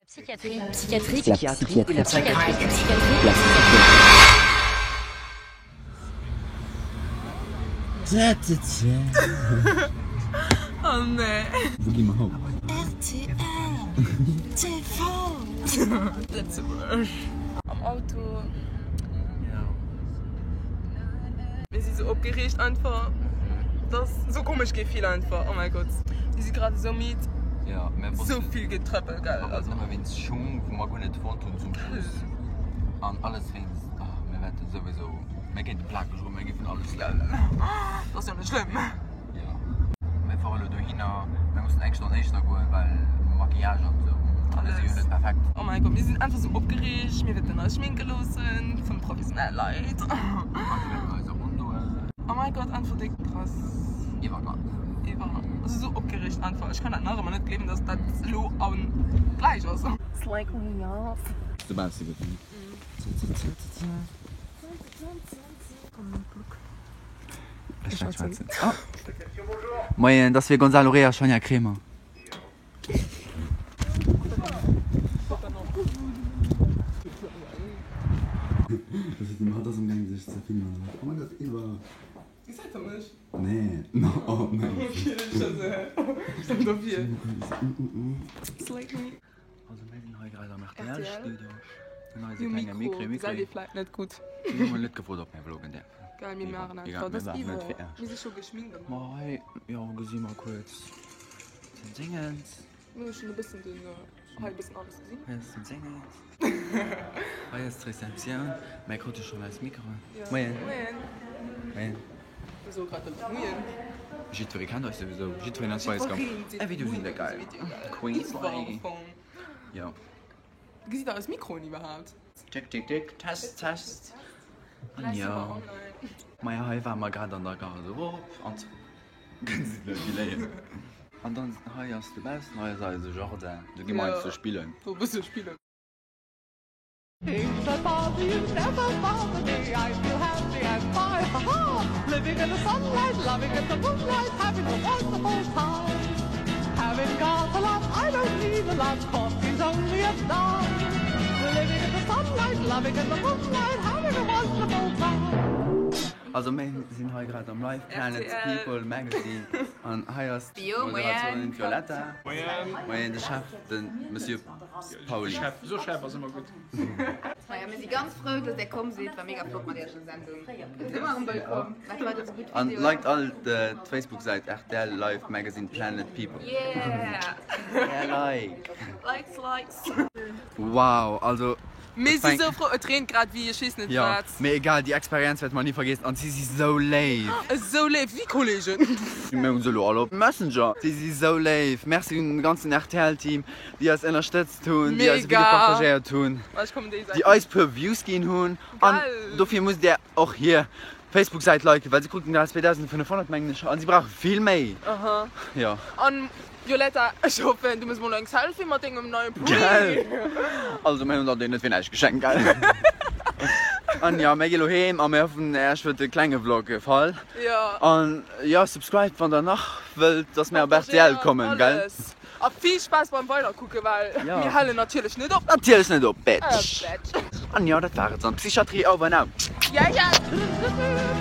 Psychiatrie. Psychiatrie. La psychiatrie. La psychiatrie. La psychiatrie. Oh nee. Wou gi mer haut? Rtl TV. Lëtzebuerg. Am Auto. Mir si sou opgereegt einfach. Dat ass sou komesch Gefill einfach. Oh mäi Gott. Mir si grad esou midd. Ja, mir Sou vill getrëppelt, gell? Also nëmme wéinst Schung, wou mer guer net fonnt hunn zum Schluss. An alles wéinst, ah, mir wäerte souwisou, mir kéinte plakeg goen, mir géifen alles Gell? Dat ass jo net schlëmm. Jo, mir fuere lo dohinner. Mir mussen eng Stonn éischter goen, well Maquillage an esou. Mir si jo net perfekt. Oh mäi Gott, mir sinn einfach sou opgereegt. Mir wäerten eis schminke loossen vun professionelle Leit. An se wäerten eis och undoen. Oh mäi Gott, einfach déck krass. Iwwergang. Iwwer, also sou opgereegt einfach. Ech kann dat nach ëmmer net gleewen, dass dat elo an gläich ass. Slay Queen, yes. Dobausse gëtt en. Ech wäert schwätzen. Oh. Moien, dass wier Gonzalo Rea, Shania Kremer. Hatt ass am gaang sech ze filmen. Oh mein Gott, Eva. Gesäit der mech? Nee. Oh nein. Okay, ech dofir. Slay Queen. Also mir sinn hei grad am RTL Studio. Hunn eise Jo klenge Mikro Mikro, Mikro. gesäit ee vläit net gutt. Mir hu mol net gefrot ob mir vloggen däerfen. Geil, mir Mee bon, maachen egal, einfach. mir Dat ass maachen et iwwer. fir Äerch. Mir si scho geschminkt an Ma hei, jo, gesi mer kuerz den Dingens. Mir hu schonn e bëssen den hei e bëssen alles gesinn. Hei ass den Dingens. Hei ass d'Receptioun. Mir krute schonn eis Mikroen. Jo. Moien. Moien. Moien. Mir soe grad ëmmer Moien. Jiddweree kennt eis souwisou. Jiddwereen ass bei eis komm. Jiddwereen seet Är Videoe sinn Moien déck an eise geil. Videoe, gell? Queen Iwwer Slay. am Fong. Jo. Gesitt der eis Mikroen iwwerhaapt? Tick tick tick, Test test. An Gläich si mer jo, online. maja hei ware mer grad an der Garderobe an gesitt lech déi léien. An dann hei ass dobaussen, hei ass eise Jardin, do gi mer heiansdo spillen. Do e bësse spillen. Things that bother you never bother me. I feel happy and fine, ha ha! Living in the sunlight, loving in the moonlight, having a wonderful time. Having got a lot, I don't need a lot, coffee's only a dime. Living in the sunlight, loving in the moonlight, having a wonderful time. Also mir sinn hei grad am Live Planet People Magazine an hei ass d'Moderatorin Violetta. Moien. De Chef, de Monsieur Pauly. Chef, so Chef ass ëmmer gutt. Maja, mir si ganz frou, dass där komm sidd. War mega flott mat iech an Sendung. Sidd ëmmer erëm wëllkomm. Maacht weider sou gutt An Videoen. liked all d'Facebook-Säit rtl Live Magazine Planet People. Yeah! Yeah, like! Likes, likes. Wow, also Mir si sou frou, et reent grad wéi ech weess net Jo, wat. mee egal, déi Experienz wäerte mer ni vergiessen an si si sou léif. Esou léif, wéi Kollegen. Mir hunn se elo all op Messenger. Si si sou léif. Merci un den ganzen RTL-Team, déi eis ënnerstëtzt hunn, déi eise Video Mega. partagéiert hunn, Ech kommen déi déi Säit. eis puer Views ginn hunn. An Gell. dofir musst där och hir Facebook-Säit liken, well si kruten grad 2500 mengen ech an si brauche vill méi. Aha. Jo. An Violetta, ech hoffen du mëss mol eng Selfie mat dengem neien Pulli. Gell? Also mir hunn der deen net fir näischt geschenkt, gell? An jo, mir gi lo heem a mir hoffen äech huet de klenge Vlog gefall. Jo. An jo, subscribed wann der nach wëllt dass mir op rtl kommen, gell? Alles. A vill Spaass beim weiderkucken, well Jo. mir halen natierlech net op. Natierlech net op, Bitch. Bitch. An jo, dat war et dann. Psychiatrie over and out. Yeah, yeah.